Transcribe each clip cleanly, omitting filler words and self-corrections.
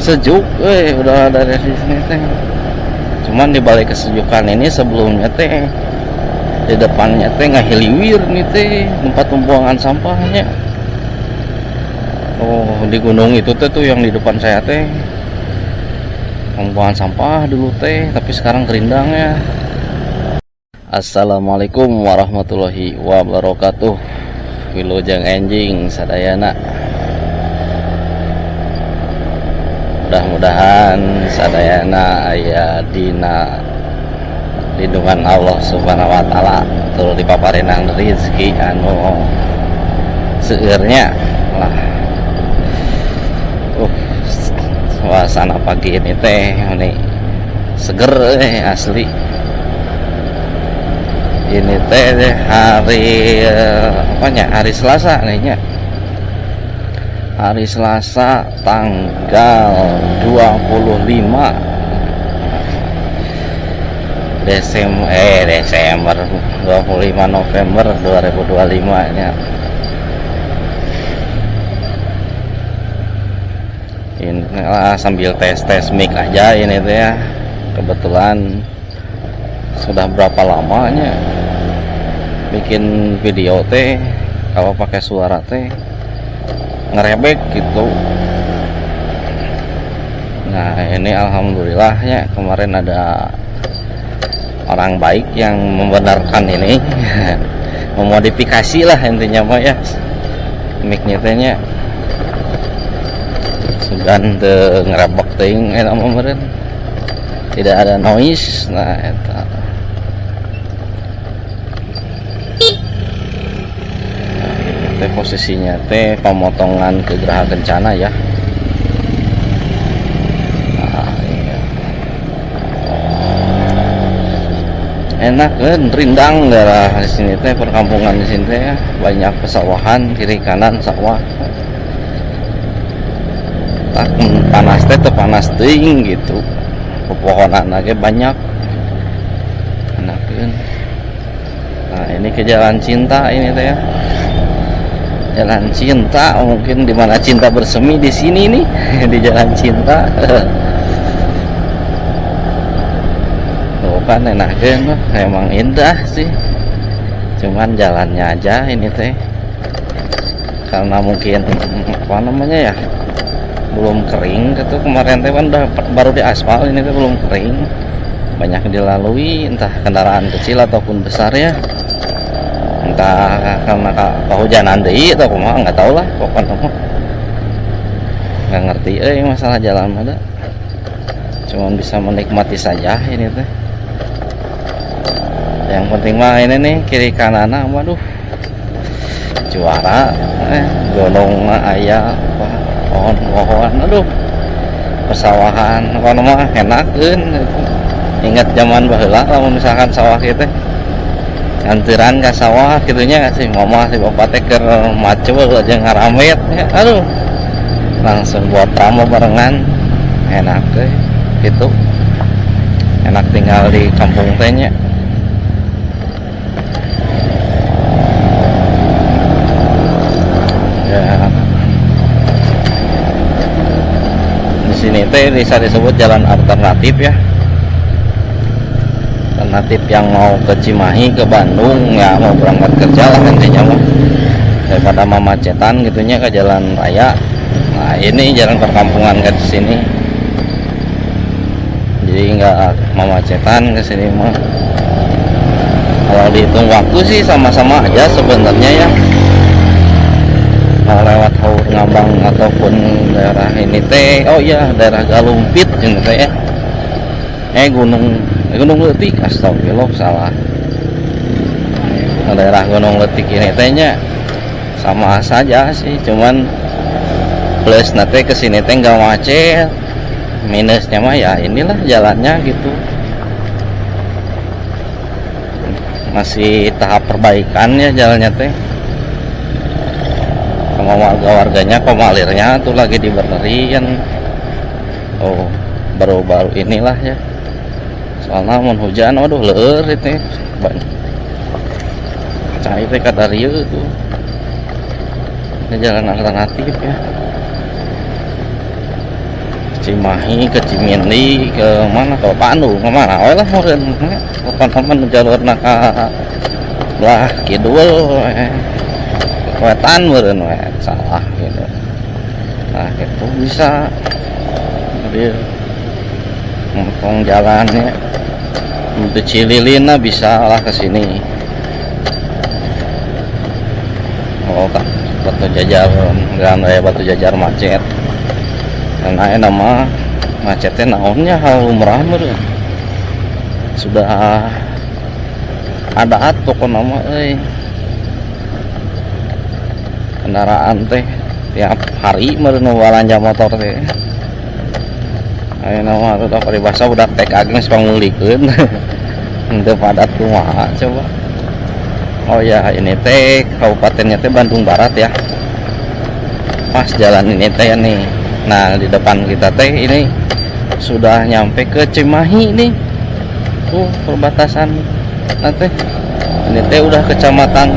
Sejuk, udah dari sini teh. Cuman di balik kesejukan ini sebelumnya teh di depannya teh ngahiliwir nih teh tempat pembuangan sampahnya. Oh, di gunung itu teh tuh yang di depan saya teh pembuangan sampah dulu teh, tapi sekarang kerindang ya. Assalamualaikum warahmatullahi wabarakatuh. Wilujeng enjing sadayana. Mudah-mudahan sadayana aya dina lindungan Allah Subhanahu wa taala, tur dipaparinan rezeki anu seueurnya lah. Suasana pagi ini teh ini seger asli. Ini teh hari apanya? Hari Selasa nih nya. Hari Selasa tanggal 25 Desember 25 November 2025 nya. Ini lah sambil tes-tes mic aja ini tuh ya. Kebetulan sudah berapa lamanya bikin video teh kalau pakai suara teh ngerebek gitu. Nah ini alhamdulillah ya, kemarin ada orang baik yang membenarkan ini memodifikasi lah intinya mah ya mic-nya teh nya. Sugan teu ngerebek teuing eta mah meureun, tidak ada noise. Nah eta. Nah, ini teh posisinya teh pemotongan ke Geraha Kencana ya. Nah, iya. Enak kan, rindang daerah di sini teh, perkampungan di sini teh ya, banyak pesawahan, kiri kanan sawah. Tak panas teh teu panas teuing gitu. Pepohonan lagi banyak. Enakeun. Nah, ini ke Jalan Cinta ini teh ya. Jalan Cinta, mungkin di mana cinta bersemi di sini nih, di Jalan Cinta. Tuh kan enakeun, emang indah sih. Cuman jalannya aja ini teh. Karena mungkin apa namanya ya? Belum kering gitu, kemarin teh kan udah baru di aspal ini teh belum kering, banyak dilalui entah kendaraan kecil ataupun besar ya, entah karena kehujanan deui atau kumaha nggak tahu lah, pokoknya mah nggak ngerti masalah jalan mah da. Cuman bisa menikmati saja ini teh. Yang penting mah ini nih kiri kanan, waduh juara, gunung aya pohon-pohon, aduh persawahan apa nama enakeun gitu. Ingat zaman baheula lamun misalkan sawah kieu teh nganteran ka sawah kitunya si mama si bapak teh keur macul aja ngaramet ya, aduh langsung buat ramo barengan enak teh gitu. Enak tinggal di kampung teh nya. Ya. Di sini teh bisa disebut jalan alternatif ya. Alternatif yang mau ke Cimahi, ke Bandung ya, mau berangkat kerja lah intinya mah. Daripada memacetan gitunya ke jalan raya. Nah, ini jalan perkampungan ke sini. Jadi nggak memacetan ke sini mah. Kalau dihitung waktu sih sama-sama aja sebenarnya ya. Mau lewat Haur Ngambang ataupun daerah ini teh, oh iya daerah Galumpit ini teh ya. Gunung Leutik, astagfirullah salah. Nah, daerah Gunung Leutik ini tehnya sama saja sih, cuman plus nanti kesini teh nggak macet, minusnya mah ya inilah jalannya gitu. Masih tahap perbaikan ya jalannya teh. Sama warga-warganya komalirnya tuh lagi dibenerin. Oh, baru-baru inilah ya. Soalnya mun hujan waduh leur itu. Banyak. Cai teh kadarieu tuh. Ini jalan alternatif ya. Cimahi ke Cimindi ke mana, ke Bandung ke mana we lah meureun. Kapan-kapan jalurna ka belah kidul wetan meureun we, salah gitu. Nah itu bisa mobil motong jalannya untuk Cililin bisa lah ke sini. Oh tak, Batu Jajar, Jalan Raya Batu Jajar macet. Karena enak mah macetnya naonnya hal lumrah meureun. Sudah ada pokokna mah euy. Kendaraan teh tiap hari meureun nu balanja motor teh. Ayeuna mah udah paribasa budak TK geus pangulikeun. Henteu padat kumaha coba. Oh ya, ini teh kabupatennya teh Bandung Barat ya. Pas jalan ini teh nih. Nah, di depan kita teh ini sudah nyampe ke Cimahi nih. Tuh perbatasan nanti. Ini teh udah kecamatan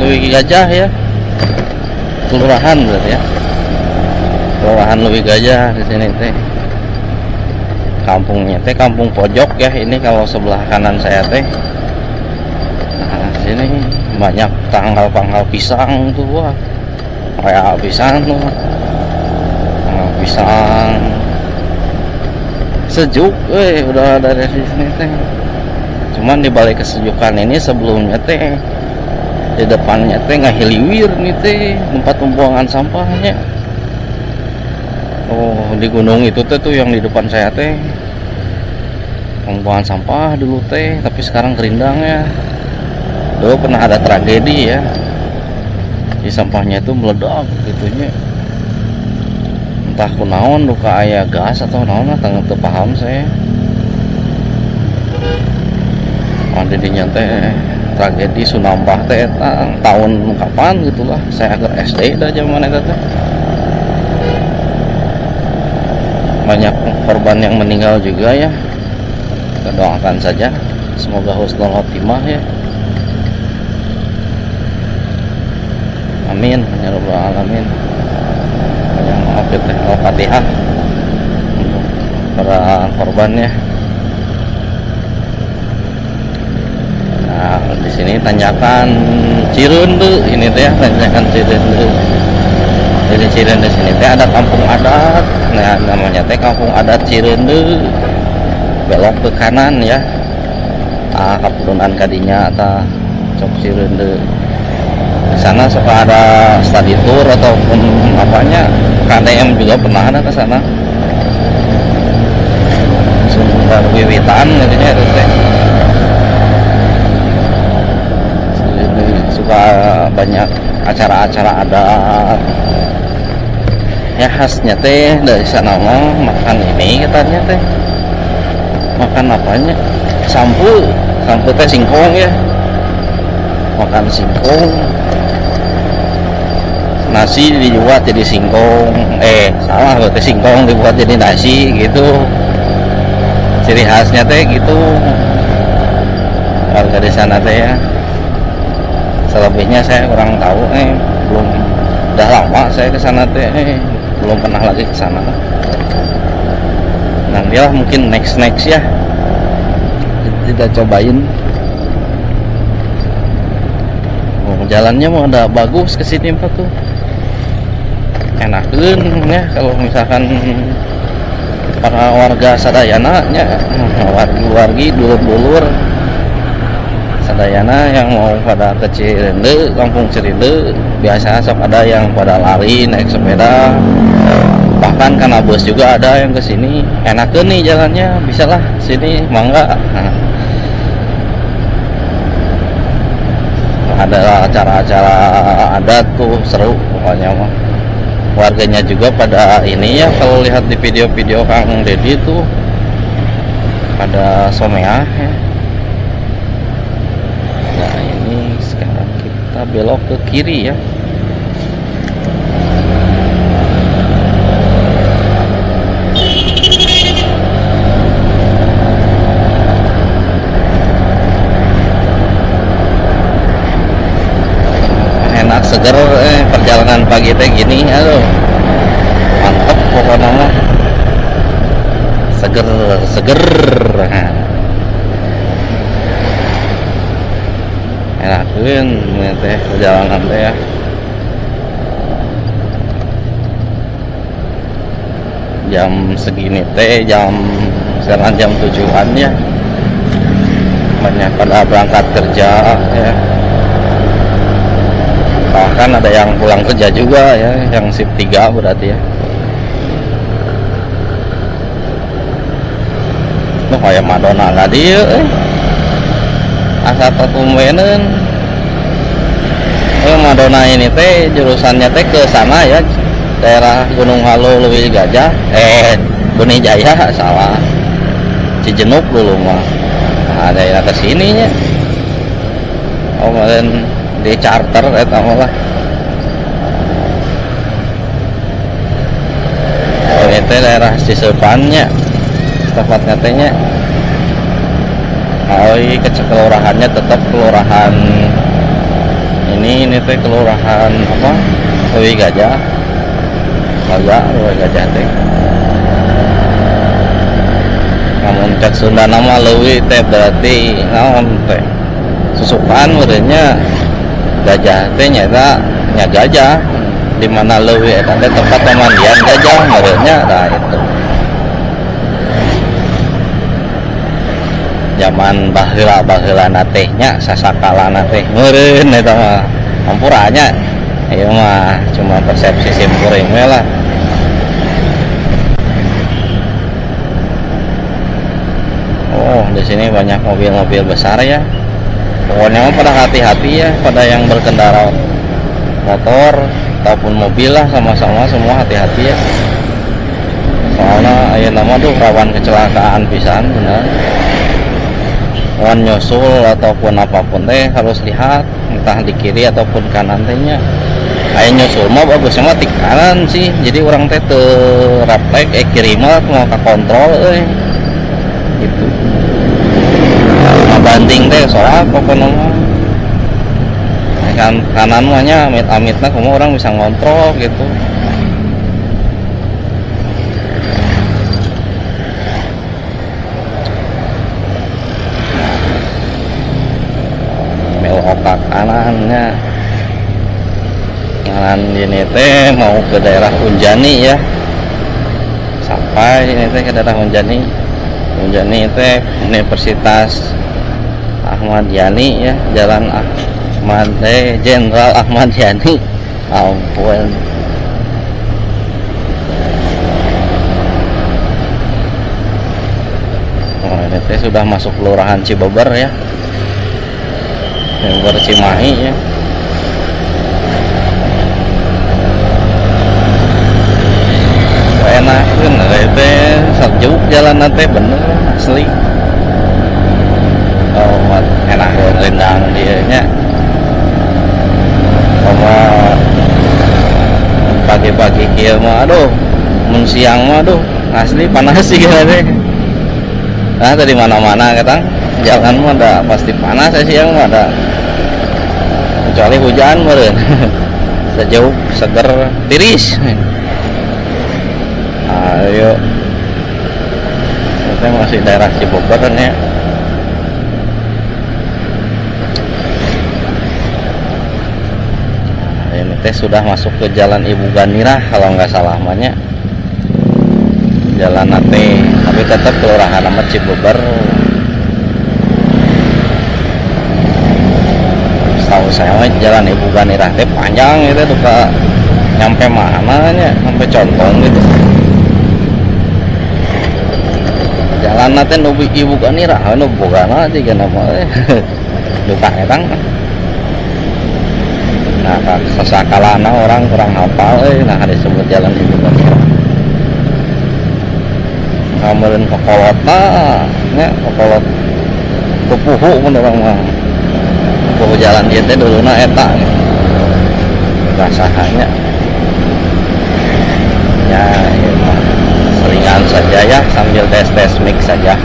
Leuwi Gajah ya. Kelurahan berarti ya. Kelurahan Leuwi Gajah di sini teh. Kampungnya teh kampung pojok ya. Ini kalau sebelah kanan saya teh. Nah, sini banyak tanggal-tanggal pisang tuh, wah. Kayak pisang tuh. Tanggal pisang. Sejuk udah dari sini teh. Cuman di balik kesejukan ini sebelumnya teh di depannya teh ngahiliwir nih teh tempat pembuangan sampahnya. Oh, di gunung itu teh tuh yang di depan saya teh pembuangan sampah dulu teh, tapi sekarang kerindang ya. Dulu pernah ada tragedi ya, di sampahnya itu meledak gitunya. Entah kunaon duka aya gas atau naon lah, teu paham saya. Didinya teh tragedi Sunambah teh eta tahun kapan gitulah, saya ke SD dah zaman eta teh. Banyak korban yang meninggal juga ya. Kita doakan saja semoga husnul khotimah ya. Amin ya rabbal alamin. Banyak maaf ya teh, Al-Fatihah untuk para korbannya. Nah, di sini tanjakan Cireundeu ini teh ya, tanjakan Cireundeu. Jadi Cireundeu sini teh ada kampung adat. Nah, namanya teh kampung adat Cireundeu. Belok ke kanan ya. Ah, kapurunan kadinya tah cok Cireundeu. Di sana suka ada study tour ataupun apanya, KDM juga pernah ada ke sana. Sumber wiwitan jadinya itu teh. Suka banyak acara-acara adat ya, khasnya teh dari sana mah makan ini katanya teh, makan apanya, sampu, sampu teh singkong ya, makan singkong, nasi dibuat jadi singkong, salah berarti singkong dibuat jadi nasi gitu, ciri khasnya teh gitu warga di sana teh ya. Selebihnya saya kurang tahu, belum, udah lama saya ke sana teh, belum pernah lagi ke sana. Nanti lah mungkin next ya kita cobain. Oh, jalannya mau ada bagus ke sini Pak tuh. Enakeun ya kalau misalkan para warga sadayana nya, wargi-wargi dulur-dulur sadayana yang mau pada ke Cireundeu, kampung Cireundeu, biasanya sok ada yang pada lari naik sepeda, bahkan karena bus juga ada yang ke sini. Enakeun nih jalannya, bisalah sini mangga. Nah, ada acara-acara adat tuh seru pokoknya mah. Warganya juga pada ini ya, kalau lihat di video-video Kang Deddy tuh pada someah ya. Nah, ini sekarang kita belok ke kiri ya. Enak seger perjalanan pagi teh gini, aduh mantep pokoknya mah. Enakeun ini teh perjalanan teh ya. Jam segini teh, jam sekarang jam 7-an ya. Banyak pada berangkat kerja ya. Bahkan ada yang pulang kerja juga ya, yang shift 3 berarti ya. Nuh kayak Madonna tadi ya, Asa tumbeneun. Madonna ini teh jurusannya teh ke sana ya, daerah Gunung Halu, Leuwi Gajah, Buni Jaya, salah. Cijenuk dulu mah. Nah, daerah ke sininya. Oh, kemarin di charter eta mah lah. Oh, ini teh daerah Ciseupannya. Tempatnya tehnya. Oh, ini kelurahannya tetap kelurahan ini teh kelurahan apa? Leuwi Gajah. Gajah, Leuwi Gajah teh. Namun cek Sunda nama leuwi teh berarti naon teh? Susukan meureunnya gajah teh nyaeta nya gajah. Di mana leuwi eta teh tempat pemandian gajah meureunnya, nah itu. Zaman baheula-baheulana teh nya sasakalana teh meureun eta mah hampuranya. Ieu mah cuma persepsi simkuring we lah. Oh, di sini banyak mobil-mobil besar ya. Pokoknya mah pada hati-hati ya, pada yang berkendara motor ataupun mobil lah, sama-sama semua hati-hati ya. Soalnya ayeuna mah duh rawan kecelakaan pisan bener. Wan nyusul ataupun apapun teh harus lihat entah di kiri ataupun kanan tehnya. Aya nyusul mah bagusnya mah di kanan sih, jadi orang teh teu refleks, kiri mah mau ka kontrol euy. Gitu. Ngabanting teh soal pokoknya mah. Kan kanan mah nya amit-amitna kumaha orang bisa ngontrol gitu. Belok ke kanannya. Kanan ini teh mau ke daerah Unjani ya. Sampai ini teh ke daerah Unjani. Unjani teh Universitas Ahmad Yani ya, Jalan Ahmad Jenderal Ahmad Yani. Ampun. Oh, ini teh sudah masuk Kelurahan Cibeber ya. Cibeber Cimahi ya. Enak bener teh, sejuk jalan teh bener asli. Oh, enak rindang dia nya. Sama pagi-pagi kieu mah aduh, mun siang mah aduh asli panas sih teh. Nah, tadi mana-mana katang jalan mah ada pasti panas ya, siang mah ada. Kecuali hujan meureun. Sejuk, seger, tiris. Ayo. Kita masih daerah Cibogor kan ya. Nah, ini teh sudah masuk ke Jalan Ibu Ganirah kalau nggak salah namanya. Jalan nate, tapi tetap kelurahan nama Cibeber. Setahu saya mah Jalan Ibu Ganirah teh panjang itu tuh ke nyampe mana nya, sampai Contong gitu. Jalan nate nu Ibu Ganirah, nu bogana jiga nama teh. Duka etang. Nah, sasakalana orang kurang hafal nah disebut Jalan Ibu Ganirah. Kamereun kokolotna nya kokolot pupuhu mun urang mah. Pupuhu jalan ieu teh duluna eta. Rasahanya. Ya, ieu mah selingan saja ya sambil tes-tes mic saja.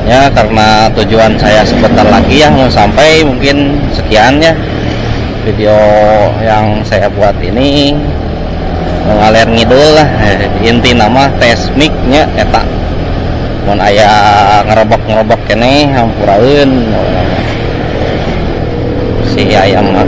Ya, karena tujuan saya sebentar lagi ya mau sampai, mungkin sekian ya video yang saya buat ini, mengalir ngidul lah. Inti nama tes mic-nya eta. Mun aya ngerebok-ngerebok keneh, hampuraeun si ayam mah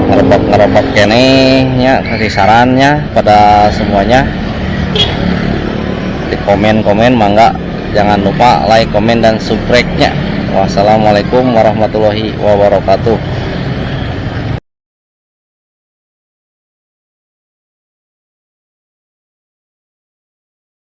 ngerebok-ngerebok keneh nya. Kasih sarannya pada semuanya di komen-komen, mangga. Jangan lupa like, komen, dan subscribe nya. Wassalamualaikum warahmatullahi wabarakatuh.